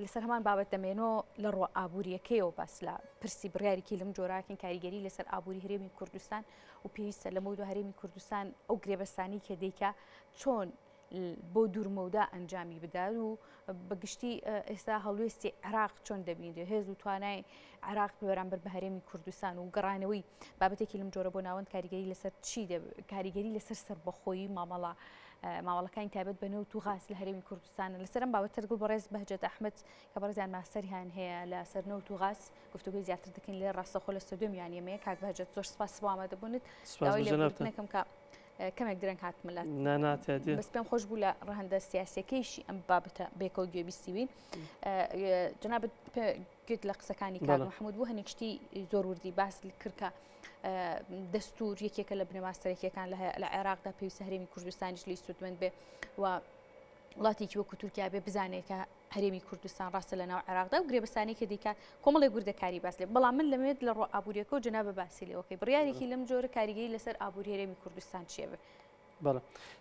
لەسەر هەمان بابەت دەمێنەوە لە ڕووە ئابوورییەکەیەوە باس لە پرسی بڕیارێکی لەم جۆراکەین کاریگەری لەسەر ئابووری هەرێمی کوردستان و پێویستە لەمەودوا هەرێمی کوردستان ئەو گرێبەستانەی کە دەیکا چۆن بۆ دوورمەودا ئەنجامی بدات و بەگشتی ئێستا هەڵوێستی عێراق چۆن دەبینرێت هێز و توانای عێراق بەرامبەر بە هەرێمی کوردستان و گەڕانەوەی بابەتێکی لەم جۆرە بۆ ناوەند کاریگەری لەسەر چی کاریگەری لەسەر سەربەخۆیی مامەڵە مامەڵەکانی تایبەت بە نەوت و غاز لە هەرێمی کوردستان لەسەر ئەم بابەتە لەگەڵ بەڕێز بەهجەت ئەحمەد کە بەڕێزیان ماستەریان هەیە لەسەر نەوت و غاز گفتوگۆی زیاتر دەکەین لێ ڕاستەخۆ لە ستۆدیۆ میوانیەمەیە کاک بەهجەت زۆر سپاس بۆ ئامادەبوونت داوای لێبوردن دەکەم کە کەمێک درەنگ هاتمە لات بەس پێم خۆش بوو لە ڕەهەندە سیاسیەکەیشی ئەم بابەتە بێکەوە گوێبیستی بین جەنابت گوێت لە قسەکانی کاک محەممود بوو هەنێک شتی زۆر وردی باس کرد کە دەستور یەکێکە لە بنەما سەرەکیەکان لە عێراقدا پێویستە هەرێمی کوردستانیش لی سوودمەند بێ و وڵاتێکی وەکو تورکیا بێ بزانێت کە هەرێمی کوردستان ڕاستە لە ناو عێراقدا و گرێبەستانی کە دیکات کۆمەڵێک وردەکاری باس لێ بەڵام من لەمێت لە ڕۆ ئابووریەکە و جەنابە باسی لێوەکەی بڕیارێکی لەم جۆرە کاریگەری لەسەر ئابووری هەرێمی کوردستان چیە بێ؟ بەڵێ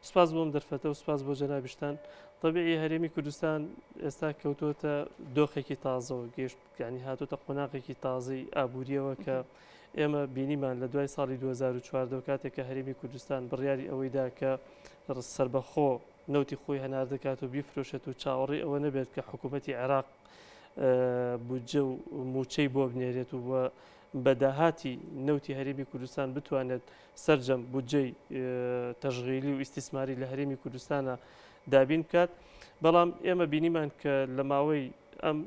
سپاس بۆم دەرفەتە و سپاس بۆ جەنابیشتان. تەبیعی هەرێمی کوردستان ئێستا کەوتۆتە دۆخێکی تازەوە گەشت یعنی هاتۆتە قۆناغێکی تازەی ئابووریەوە کە ئێمە بینیمان لە دوای ساڵی 2014 کاتێک کە هەرێمی کوردستان بڕیاری ئەوەی دا کە سربەخۆ نەوتی خۆی هەناردەکات و بیفرۆشێت و چاوەڕێی ئەوە نەبێت کە حکوومەتی عێراق بودجە و مووچەی بۆ بنێرێت و بە داهاتی نەوتی هەرێمی کوردستان بتوانێت سەرجەم بودجەی تەشغیلی و ئیستیسماری لە هەرێمی کوردستانە دابین بکات بەڵام ئێمە بینیمان کە لە ماوەی ئەم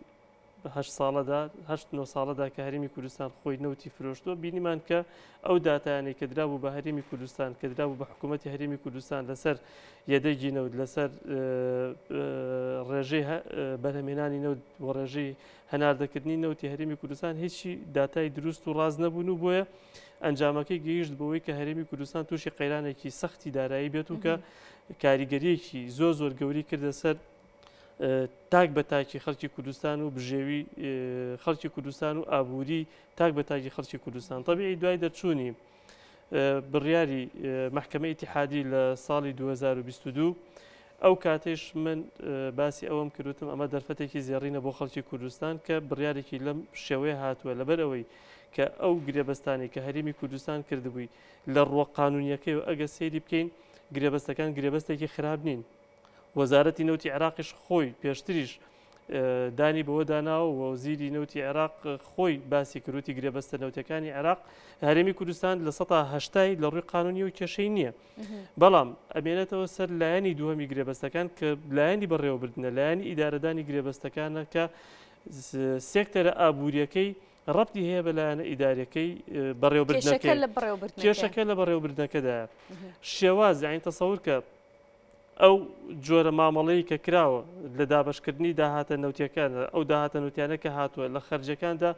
هەشت ساڵەدا هەشت نۆ ساڵەدا کە هەرێمی کوردستان خۆی نەوتی فرۆشتووە بینیمان کە ئەو داتایانەی کە درابوو بە هەرێمی کوردستان کە درابوو بە حکوومەتی هەرێمی کوردستان لەسەر یەدەگی نەوت لەسەر ڕێژەی بەرهەمێنانی نەوت و ڕێژەی هەناردەکردنی نەوتی هەرێمی کوردستان هیچی داتای دروست و ڕاست نەبوون و بۆیە ئەنجامەکەی گەیشت بەوەی کە هەرێمی کوردستان تووشی قەیرانێکی سەختی دارایی بێت و کە کاریگەریەکی زۆر زۆر گەوری کردە سەر تاک بە تاکی خەڵکی کوردستان و بژێوی خەڵکی کوردستان و ئابووری تاک بە تاکی خەڵکی کوردستان تەبیعی دوای دەرچوونی بڕیاری مەحکەمەی ئیتیحادی لە ساڵی 2022 ئەو کاتێش من باسی ئەوەم کردوتم ئەمە دەرفەتێکی زێڕینە بۆ خەڵکی کوردستان کە بڕیارێکی لەم شێوەیە هاتووە لەبەر ئەوەی کە ئەو گرێبەستانی کە هەرێمی کوردستان کردبووی لە ڕووە قانونیەکەی و ئەگە سەیری بکەین گرێبەستەکان گرێبەستێکی خراپ نین وەزارەتی نەوتی عێراقیش خۆی پێشتریش دانی بەوەدا ناوە و وەزیری نەوتی عێراق خۆی باسی کروتی گرێبەستە نەوتەکانی عێراق هەرێمی کوردستان لە سەتا هەشتای لە ڕووی قانونی و کێشەی نییە بەڵام ئەمێنێتەوە سەر لایەنی دووەمی گرێبەستەکان کە لایەنی بەڕێوەبردنە لایەنی ئیدارەدانی گرێبەستەکانە کە سێکتەرە ئابووریەکەی ڕەبتی هەیە بە لایەنە ئیداریەکەی بەڕێوەبردنەکەی کێشەکە لە بەڕێوەبردنەکەدایە شێواز یانی تەسەور کە ئەو جۆرە مامەڵەی کە کراوە لە دابەشکردنی داهاتە نەوتیەکان ئەو داهاتە نەوتیانە کە هاتووە لە خەرجەکاندا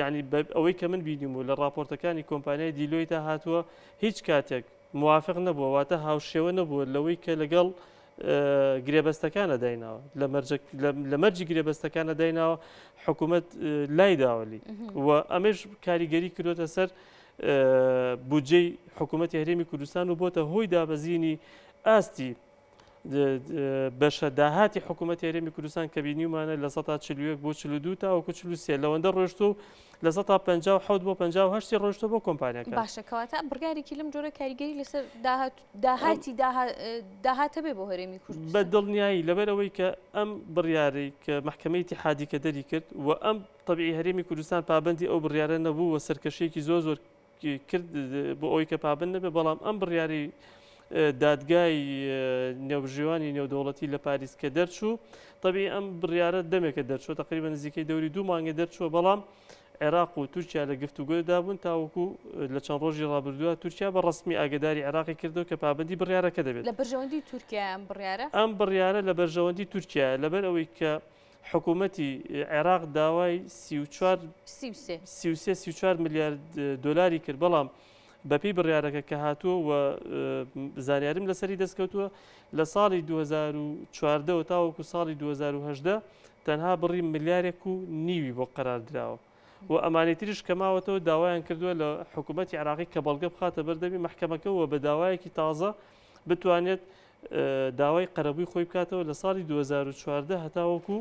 یعنی ئەوەی کە من بینیم و لە راپۆرتەکانی کۆمپانیای دیلۆیتا هاتووە هیچ کاتێک موافق نەبووە واتە هاوشێوە نەبووە لەوەی کە لەگەڵ گرێبەستەکانە دایناوە لە مەرجی گرێبەستەکانە دایناوە حکوومەت لای داوەلی و ئەمەش کاریگەری کردوتە سەر بودجەی حکوومەتی هەرێمی کوردستان و بۆتە هۆی دابەزینی ئاستی بەشە داهاتی حکوومەتی هەرێمی کوردستان کە بینیومانە 41 بۆ 42 تاوەکو 43 لەوەندە ڕۆشتووە و 57% بۆ 58 ڕۆشتووە بۆ کۆمپانیاکان. باشە کەواتە بڕیارێکی لەم جۆرە کاریگەری لەسەر داهات داهاتی داهات هەبێ بۆ هەرێمی کوردستان؟ بە دڵنیایی لەبەر ئەوەی کە ئەم بڕیارەی کە مەحکەمەی ئیتیحادی کە دەری کرد و ئەم تەبیعی هەرێمی کوردستان پابەندی ئەو بڕیارە نەبوو و سەرکەشیەکی زۆر زۆر کرد بۆ ئەوەی کە پابەند نەبێت، بەڵام ئەم بڕیارەی دادگای نێوبژیوانی نێودەوڵەتی لە پاریس کە دەرچوو، تەبیعی ئەم بڕیارە دەمێکە دەرچووە، تەقریبا نزیکەی دەوری دوو مانگە دەرچووە، بەڵام عێراق و تورکیا لە گفتوگۆدا بوون تاوەکو لە چەند ڕۆژی ڕابردووە تورکیا بە ڕەسمی ئاگداری عێراقی کردەوە کە پابەندی بڕیارەکە دەبێت. لە بەرژەوەندی تورکیا ئەم بڕیارە؟ ئەم بڕیارە لە بەرژەوەندی تورکیایە، لەبەر ئەوەی کە حکوومەتی عێراق داوای 34 34 ملیار دۆلاری کرد، بەڵام بەپێی بڕیارەکە کە هاتووە و زانیاریم لەسەری دەستکەوتووە لە ساڵی 2014 تاوەکو ساڵی 2018 تەنها بڕی ملیارێک و نیوی بۆ قەرار دراوە و ئەمانی تریش کە ماوەتەوە داوایان کردووە لە حکوومەتی عێراقی کە بەڵگە بخاتە بەردەمی مەحکەمەکە و بە داوایەکی تازە بتوانێت داوای قەرەبووی خۆی بکاتەوە لە ساڵی 2014 هەتاوەکو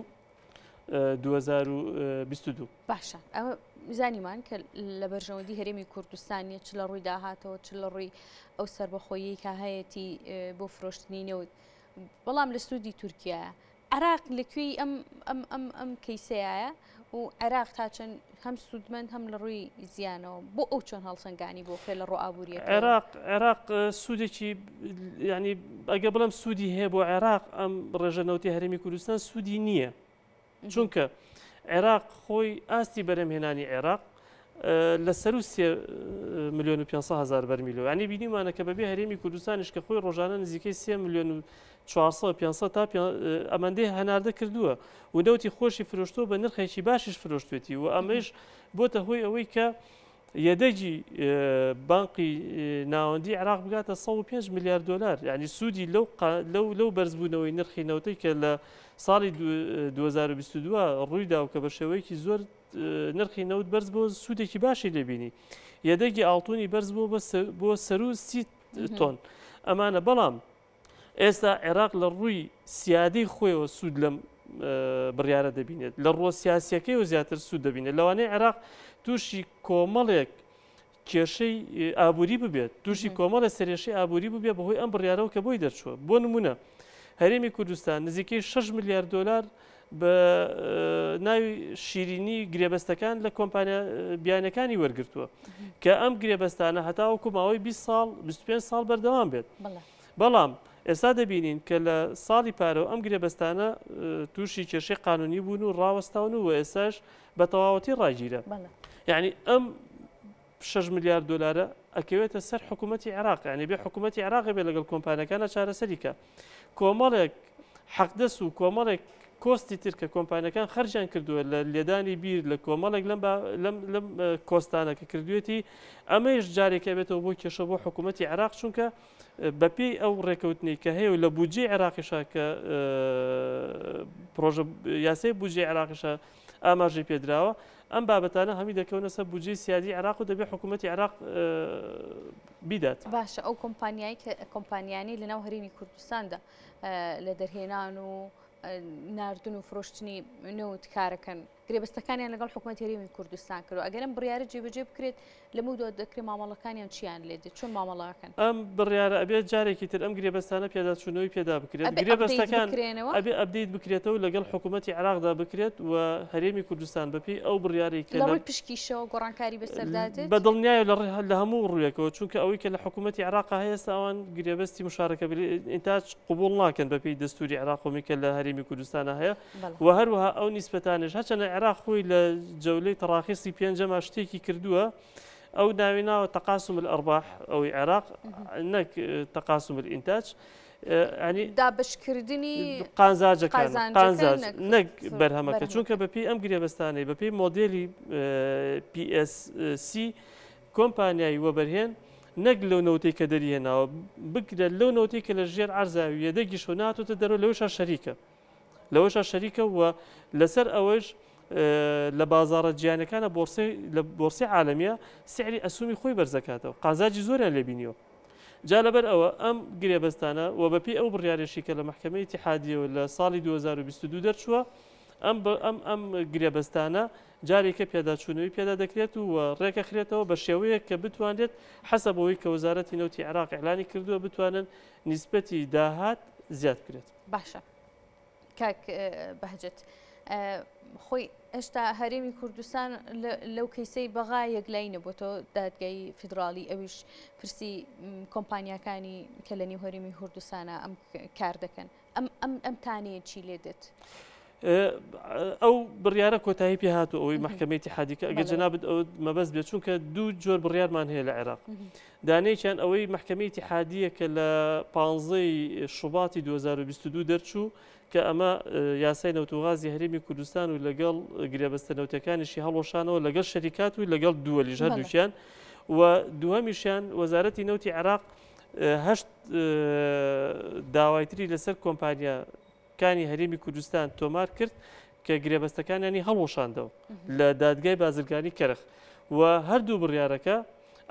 2022. باشە ئەمە زانیمان کە لە بەرژەوەندی هەرێمی کوردستان نیە چ لە ڕووی داهاتەوە چ لە ڕووی ئەو سەربەخۆیی کە هەیەتی بۆ فرۆشتنی نەوت بەڵام لە سوودی تورکیایە عێراق لە کوێی ئەم ئەم ئەم ئەم کەیسەیە و عێراق تا چەند هەم سوودمەند هەم لە ڕووی زیانەوە بۆ ئەو چۆن هەڵسەنگانی بۆ کرێ لە ڕوو ئابووریەکە عێراق عێراق سوودێکی ینی ئەگە بڵێم سوودی هەیە بۆ عێراق ئەم ڕێژە نەوتی هەرێمی کوردستان سوودی نییە چونکە عێراق خۆی ئاستی بەرهەمهێنانی عێراق لە سەرو سێ ملیۆن و 500 هزار بەرمیلەوە ینی بینیمانە کە بەبێ هەرێمی کوردستانیش کە خۆی ڕۆژانە نزیکەی سێ ملیۆن و 400 500 تا ئەمەندەی هەناردە کردووە و نەوتی خۆشی فرۆشتووە بە نرخێکی باشیش فرۆشتێتی و ئەمەش بۆتە هۆی ئەوەی کە یەدەگی بانقی ناوەندی عێراق بگاتە 105 ملیار دۆلار یعنی سوودی لەو لەو لەو بەرزبوونەوەی نرخی نەوتەی کە لە ساڵی 2022 ڕوویدا و کە بە شێوەیەکی زۆر نرخی نەوت بەرز بۆ سوودێکی باشی لێبینی یەدەگی ئاڵتونی بەرز بۆ بۆ سەرو سی تۆن ئەمانە بەڵام ئێستا عێراق لە ڕووی سیادەی خۆیەوە سوود لەم بڕیارە دەبینێت، لە ڕووە سیاسییەکەیەوە زیاتر سوود دەبینێت. لەوانەیە عێراق تووشی کۆمەڵێک کێشەی ئابووری ببێت، تووشی کۆمەڵێک سەرێشەی ئابووری ببێت بەهۆی ئەم بڕیارەوە کە بۆی دەرچووە. بۆ نموونە هەرێمی کوردستان نزیکەی 6 ملیار دۆلار بە ناوی شیرینی گرێبەستەکان لە کۆمپانیا بیانەکانی وەرگرتووە کە ئەم گرێبەستانە هەتاوەکو ماوەی 20 ساڵ 25 ساڵ بەردەوام بێت. بەڵام ئێستا دەبینین کە لە ساڵی پارەوە ئەم گرێبەستانە تووشی کێشەی قانونی بوون و ڕاوەستاون و ئێستاش بە تەواوەتی ڕاگیرە. یعنی ئەم 6 ملیار دۆلارە ئەکەوێتە سەر حکوومەتی عێراق یعنی بێ حکوومەتی عێراق بێ لەگەڵ کۆمپانیەکانە چارەسەری کە کۆمەڵێک حەقدەست و کۆمەڵێک کۆستی تر کە کۆمپانیەکان خەرجیان کردووە لە لێدانی بیر لە کۆمەڵێک لەم لەم لەم کۆستانە کە کردوێتی ئەمەیش جارێک ئەبێتەوە بۆ کێشە بۆ حکوومەتی عێراق چونکە بەپێی ئەو ڕێکەوتنی کە هەیە و لە بودجەی عێراقیشا کە پرۆژە یاسای بودجەی عێراقیشا ئاماژەی پێدراوە ئەم بابەتانە هەمی دەکەونە سەر بودجەی سیادی عێراق و دەبێت حکوومەتی عێراق بیدات. باشە ئەو کۆمپانیای کە کۆمپانیانی لەناو هەرێمی کوردستاندا لە دەرهێنان و ناردن و فرۆشتنی نەوت کارەکەن گرێبەستەکانیان لەگەڵ حکوومەت هەرێمی کوردستان کردو ئەگەر ئەم بڕیارە جێبەجێ بکرێت لەمە دو دەکرێت مامەڵەکانیان چیان لێ دێت چۆن مامەڵەکەن ئەم بڕیارە ئەبێت جارێکی تر ئەم گرێبەستانە پێداچوونەوەی پێدا بکرێت گرێبەستەکان ئەبێ update بکرێتەوە لەگەڵ حکوومەتی عێراقدا بکرێت و هەرێمی کوردستان بەپێی ئەو بڕیارەی کە لە ڕووی پشکیشەوە گۆڕانکاری بەسەردا دێت؟ بە دڵنیایە لە لە هەموو ڕوویەکەوە چونکە ئەوەی کە لە حکوومەتی عێراقا هەیە ئێستا ئەوان گرێبەستی مشارکە بالإنتاج قبوڵ ناکەن بەپێی دەستووری عێراق و کە لە هەرێمی کوردستانا هەیە و هەروەها ئەو نیسبەتانەش هەرچەندە عێراق خۆی لە جەولەی تەڕاخیسی پێنجەما شتێکی کردووە ئەو ناوی ناوە تقاسم الأرباح ئەوی عێراق نەک تقاسم الإنتاج ینی دابشکردنی قازاجەکان قازاج نەک بەرهەمەکە چونکە بەپێی ئەم گرێبەستانەی بەپێی مۆدێلی PSC کۆمپانیای وەبەرهێن نەک لەو نەوتەی کە دەریهێناوە بگرە لەو نەوتەی کە لە ژێر عەرزاوی یەدەگیشەوە ناتۆتە دەرەوە لەوەشا شەریکە لەوەشا شەریکە و لەسەر ئەوەش لە بازاڕە جیهانیەکانە بۆرسەی لە بۆرسەی عالەمیە سعری ئەسومی خۆی بەرزەکاتەوە قازاجی زۆریان لێ بینیوە جا لەبەر ئەوە ئەم گرێبەستانە و بەپێی ئەو بڕیارێشی کە لە مەحکەمەی ئیتیحادیەوە لە ساڵی 2022 دەرچووە ئەم ئەم ئەم گرێبەستانە جارێکە پێداچوونەوەی پێدا دەکرێت و ڕێکەخرێتەوە بە شێوەیەک کە بتوانرێت حەسەب ئەوەی کە وەزارەتی نەوتی عێراق ئیعلانی کردووە بتوانن نیسبەتی داهات زیاد بکرێت. باشە کاک بەهجەت خۆی هێشتا هەرێمی کوردستان لەو کەیسەی بەغا یەکلایی نەبووتەوە دادگای فیدراڵی ئەویش پرسی کۆمپانیاکانی کە لە نێو هەرێمی کوردستانە ئەم کار دەکەن ئەم ئەم ئەم تانەیە چی لێ دێت؟ ئەو بڕیارە کۆتایی پێ هاتو ئەوەی مەحکەمەی ئیتیحادی کە ئەگەر جەنابت ئەو مەبەست بێت چونکە دوو جۆر بڕیارمان هەیە لە عێراق دانەیەکیان ئەوەی مەحکەمەی ئیتیحادیە کە لە پانزەی شوباتی 2022 دەرچوو کە ئەمە یاسای نەوت و غازی هەرێمی کوردستان و لەگەڵ گرێبەستە نەوتەکانیشی هەڵوەشانەوە لەگەڵ شەریکات و لەگەڵ دووەلیش هەردووکیان و دووهەمیشیان وەزارەتی نەوتی عێراق هەشت داوای تری لەسەر کۆمپانیا کانی هەرێمی کوردستان تۆمار کرد کە گرێبەستەکانیانی هەڵوەشاندەوە لە دادگای بازرگانی کەرخ و هەردوو بڕیارەکە.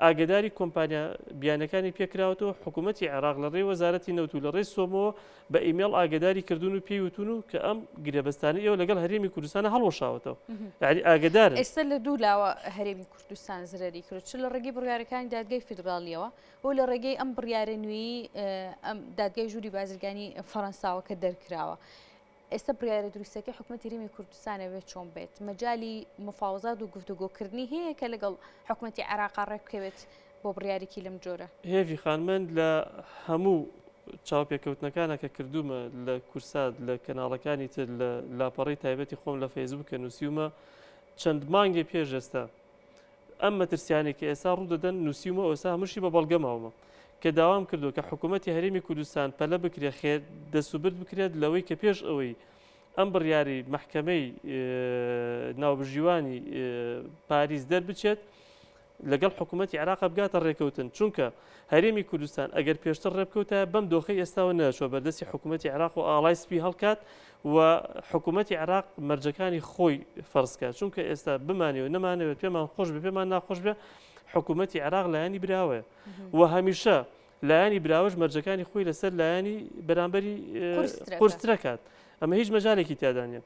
ئاگەداری کۆمپانیا بیانەکانی پێکراوەتەوە، حکوومەتی عێراق لە ڕێی وەزارەتی نەوت و لە ڕێی سۆمۆوە بە ئیمێڵ ئاگەداری کردوون و پێی وتوون و کە ئەم گرێبەستانەی ئێوە لەگەڵ هەرێمی کوردستانە هەڵوەشاوەتەوە. یانی ئاگەدارن. ئێستا لە دوو لاوە هەرێمی کوردستان زرەری کرد، چ لە ڕێگەی بڕیارەکانی دادگای فیدراڵییەوە و لە ڕێگەی ئەم بڕیارە نوێی ئەم دادگای ژووری بازرگانی فەڕەنساوە کە دەرکراوە. ئێستا بڕیارە دروستەکەی حکومەتی هەرێمی کوردستان ئەبێت چۆن بێت؟ مەجالی مفاوەزات و گفتوگۆکردنی هەیە کە لەگەڵ حکومەتی عێراقا ڕێکبکەوێت بۆ بڕیارێکی لەم جۆرە؟ هێڤی خان، من لە هەموو چاوپێکەوتنەکانە کە کردوومە لە کورسات، لە کەناڵەکانی تر، لە لاپەڕەی تایبەتی خۆم لە فەیسبوک کە نووسیومە، چەند مانگێ پێش ئێستا ئەم مەترسیانەی کە ئێستا ڕوودەدەن نووسیومە و ئێستا هەمووشی بە بەڵگە ماومە کە داوام کردووە کە حکوومەتی هەرێمی کوردستان پەلە بکرێت خێر دەستوبرد بکرێت لەوەی کە پێش ئەوەی ئەم بڕیاری مەحکەمەی ناوبژیوانی پاریس دەربچێت لەگەڵ حکوومەتی عێراق بگاتە ڕێکەوتن چونکە هەرێمی کوردستان ئەگەر پێشتر ڕێبکەوتایە بەم دۆخەی ئێستاوە نەچوە بەردەستی حکوومەتی عێراق و ئاڵای سپی هەڵکات و حکوومەتی عێراق مەرجەکانی خۆی فەرز کات چونکە ئێستا بمانەوێت نەمانەوێت پێمان خۆش بێ پێمان ناخۆش بێ حکوومەتی عێراق لایەنی براوەیە و هەمیشە لایەنی براوەش مەرجەکانی خۆی لەسەر لایەنی بەرامبەری قورسترەکات ئەمە هیچ مەجالێکی تیادا نییە.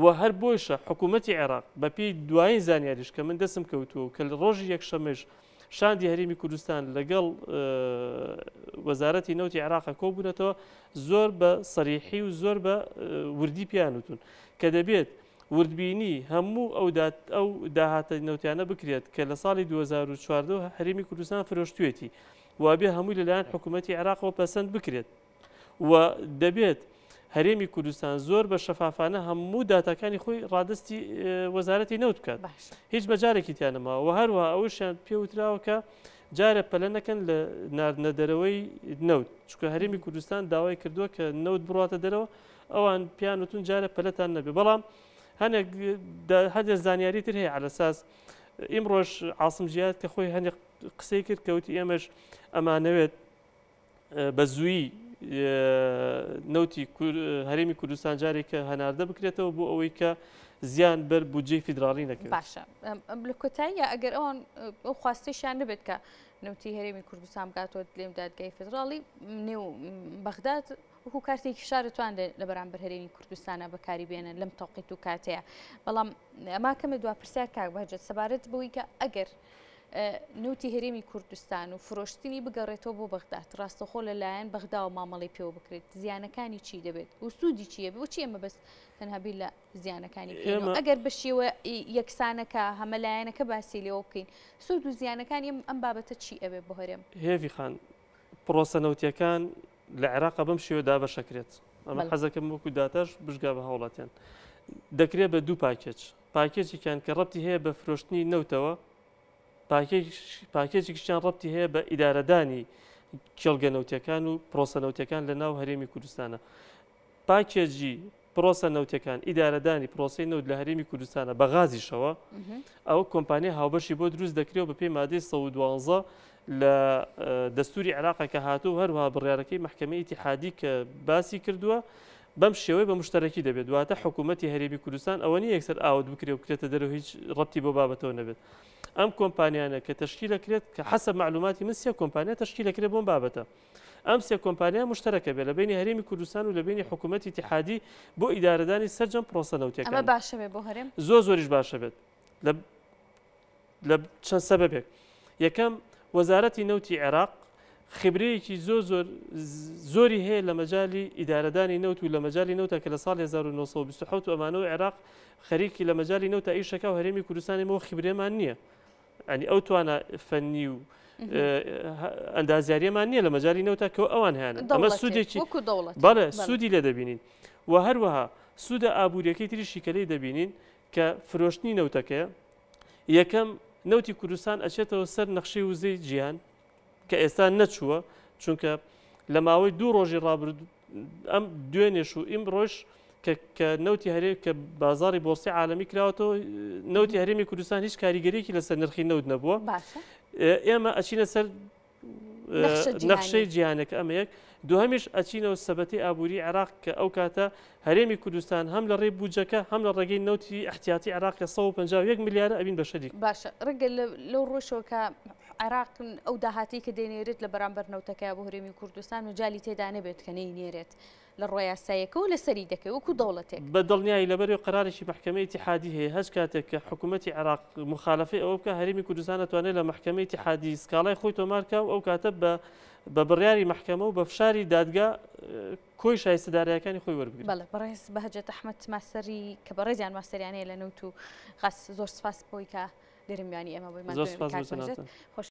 و هەر بۆیشە حکوومەتی عێراق بەپێی دوایین زانیاریش کە من دەستم کەوتووە و کە لە ڕۆژی یەکشەممەش شاندی هەرێمی کوردستان لەگەڵ وەزارەتی نەوتی عێراقە کۆبوونەتەوە زۆر بە سەریحی و زۆر بە وردی پێیان وتون کە دەبێت وردبینی هەموو ئەو ئەو داهاتە نەوتیانە بکرێت کە لە ساڵی 2014 هەرێمی کوردستان فرۆشتوێتی وابێ هەمووی لەلایەن حکوومەتی عێراقەوە پەسەند بکرێت. و دەبێت هەرێمی کوردستان زۆر بە شەفافانە هەموو داتاکانی خۆی ڕادستی وەزارەتی نەوت بکات هیچ مەجارێکی تیا نەماوە و هەروەها ئەوەشیان پێوتراوە کە جارە پەلە نەکەن لە ناردنە دەرەوەی نەوت چونکە هەرێمی کوردستان داوای کردووە کە نەوت بڕاتە دەرەوە ئەوان پیان وتون جارە پەلەتان نەبێ بەڵام هەنێک هەندێک زانیاری تر هەیە عەلەساس ئیمڕۆژ عاسم جیاد کە خۆی هەندێک قسەی کرد کەوتی ئێمەش ئەمانەوێت بە زوویی نەوتی هەرێمی کوردستان جارێکە هەناردە بکرێتەوە بۆ ئەوەی کە زیان بەر بودجەی فیدراڵی نەکەوێت. باشە لە کۆتاییە ئەگەر ئەوان ئەو خواستەیشیان نەبێت کە نەوتی هەرێمی کوردستان بگاتەوە لێم دادگای فیدراڵی نێو بەغداد وەکو کارتێکی فشار دەتوانرێت لە بەرامبەر هەرێمی کوردستانە بەکاری بێنن لەم تەوقیت و کاتەیە بەڵام ئەما کەمە دوا پرسیار کاک بەهجەت سەبارەت بەوەی کە ئەگەر نەوتی هەرێمی کوردستان و فرۆشتنی بگەڕێتەوە بۆ بەغداد، ڕاستەوخۆ لەلایەن بەغداوە مامەڵەی پێوە بکرێت، زیانەکانی چی دەبێت و سوودی چییە؟ بۆچی ئێمە بەس تەنها بیر لە زیانەکانی بکەین و ئەگەر بە شێوە یەکسانەکە هەمەلایەنەکە باسی لێوە بکەین، سوود و زیانەکانی ئەم بابەتە چی ئەبێت بۆ هەرێم؟ هێڤی خان، پرۆسە نەوتییەکان لە عێراقا بەم شێوە دابەشەکرێت، ئەمە حەزەکەم وەکو داتاش بشگا بە هاوڵاتیان، دەکرێت بە دوو پاکێج، پاکێجێکیان کە ڕەبتی هەیە بە فرۆشتنی نەوتەوە، پاکێجێکیشیان ڕەبتی هەیە بە ئیدارەدانی کێڵگە نەوتیەکان و پرۆسە نەوتیەکان لە ناو هەرێمی کوردستانە. پاکێجی پرۆسە نەوتیەکان، ئیدارەدانی پرۆسەی نەوت لە هەرێمی کوردستانە بە غازیشەوە، ئەوە کۆمپانیای هاوبەشی بۆ دروست دەکرێت و بەپێی مادەی 112 لە دەستوری عێراق کە هاتوو و هەروەها بڕیارەکەی مەحکەمەی ئیتیحادی کە باسی کردووە بەم شێوەی بە مشتەرەکی دەبێت واتە حکوومەتی هەرێمی کوردستان ئەوە نییە یەکسەر ئاوت بکرێ و بکرێتە دەرەوە هیچ ڕەبتی بۆ بابەتەوە نەبێت ئەم کۆمپانیانە کە تەشکیل دەکرێت کە حەسەب معلوماتی من سێ کۆمپانیا تەشکیل دەکرێت بۆم بابەتە ئەم سێ کۆمپانیا مشتەرەکە بێت لە بینی هەرێمی کوردستان و لە بینی حکوومەتی ئیتیحادی بۆ ئیدارەدانی سەرجەم پرۆسە نەوتیەکان ئەمە باشە بێ بۆ هەرێم زۆر زۆریش باشە بێت لە لە چەند سەبەبێک یەکەم وەزارەتی نەوتی عێراق خبرەیەکی زۆر زۆر زۆری هەیە لە مەجای ئیدارەدانی نەوت و لە مەجای نەوتە کە لە ساڵ 1927 ئەمانەوە عێراق خەریکی لە مەجای نەوتە ئیشەکە و هەرێمی کوردستانی مەوە خبرێمان نییە ئەنی ئەو توانا فەنی و ئەندازیاریەمان نییە لە مەجای نەوتە کە ئەوان هەیەن ئەمە سوودێکی بەڵێ سوودی لێ دەبینین و هەروەها سوودە ئابوووریەکەی تریشی کە لێی دەبینین کە فرۆشتنی نەوتەکەیە یەکەم، نەوتی کوردستان ئەچێتەوە سەر نەخشەی وزەی جیهان کە ئێستا نەچووە، چونکە لە ماوەی دوو ڕۆژی ڕابردوو ئەم دوێنێش و ئیمڕۆش کە کە نەوتی هەرێ کە بازاری بۆرسی عالەمی کراوەتەوە نەوتی هەرێمی کوردستان هیچ کاریگەریەکی لەسەر نرخی نەوت نەبووە. باشە. ئێمە ئەچینە سەر نەخشەی جیهانەکە ئەمە یەک دووهەمیش ئەچینەوە سەبەتەی ئابووری عێراق کە ئەو کاتە هەرێمی کوردستان هەم لە ڕێی بودجەکە هەم لە ڕێگەی نەوتی ئیحتیاتی عێراق کە 151 ملیارە ئەبین بە شەریک. باشە ڕەنگە لەو ڕۆژەوە کە عێراق ئەو داهاتەی کە دەینێرێت لە بەرامبەر نەوتەکە بۆ هەرێمی کوردستان مەجالی تێدا نەبێت کە نەینێرێت لە ڕووە یاساییەکەوە لەسەری دەکەوێت وەکو دەوڵەتێک. بە دڵنیایی لەبەرئەوەی قەرارێکی مەحکەمەی ئیتیحادی هەیە هەچ کاتێک کە حکوومەتی عێراق موخالەفەی ئەوە بکا هەرێمی کوردستان ئەتوانێت لە مەحکەمەی ئیتیحادی سکاڵای خۆی تۆمار کا و ئەو کاتە بە بە بڕیاری مەحکەمە و بە فشاری دادگا کۆی شایستە دارایەکانی خۆی وەربگرێت. بەڵێ بەڕێز بەهجەت ئەحمەد ماستەری کە بەڕێزیان ماستەریان هەیە لە نەوت و غاز زۆر سپاس بۆی کە لێرە میوانی ئێمە بووی. زۆر سپاس بۆ جەنابتان. خۆش.